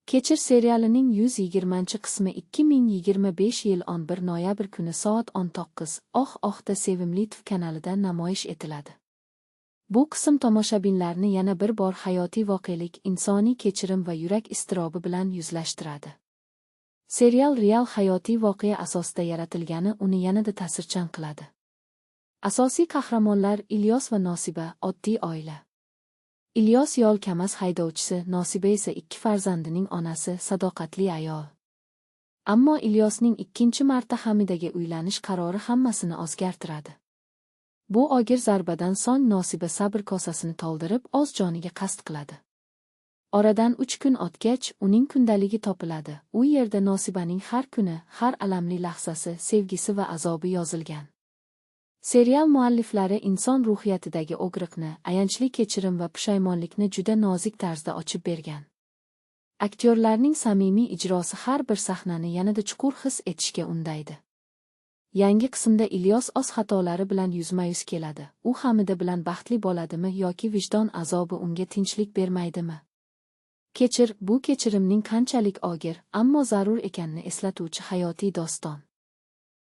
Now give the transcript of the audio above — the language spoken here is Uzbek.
Kechir serialining 120-qismi 2025 yil 11 noyabr kuni soat 19:00 da Sevimli TV kanalida namoyish etiladi. Bu qism tomoshabinlarni yana bir bor hayotiy voqelik, insoniy kechirim va yurak iztirobi bilan yuzlashtiradi. Serial real hayotiy voqea asosida yaratilgani uni yanada ta'sirchan qiladi. Asosiy qahramonlar Ilyos va Nosiba, oddiy oila. Ilyos yol Kamaz haydovchisi, Nosiba esa ikki farzandining onasi, sadoqatli ayol. Ammo Ilyosning ikkinchi marta Hamidaga uylanish qarori hammasini o'zgartiradi. Bu og'ir zarbadan so'ng Nosiba sabr kosasini to'ldirib, o'z joniga qasd qiladi. Oradan 3 kun o'tgach, uning kundaligi topiladi. U yerda Nosibaning har kuni, har alamli lahzasi, sevgisi va azobi yozilgan. Serial mualliflari inson ruhiyatidagi og'riqni, ayanchli kechirim va pushaymonlikni juda nozik tarzda ochib bergan. Aktyorlarning samimiy ijrosi har bir sahnani yanada chuqur his etishga undaydi. Yangi qismda Ilyos o'z xatolari bilan yuzma-yuz keladi. U Hamida bilan baxtli bo'ladimi yoki vijdon azobi unga tinchlik bermaydimi? Kechir, bu kechirimning qanchalik og'ir, ammo zarur ekanini eslatuvchi hayotiy doston.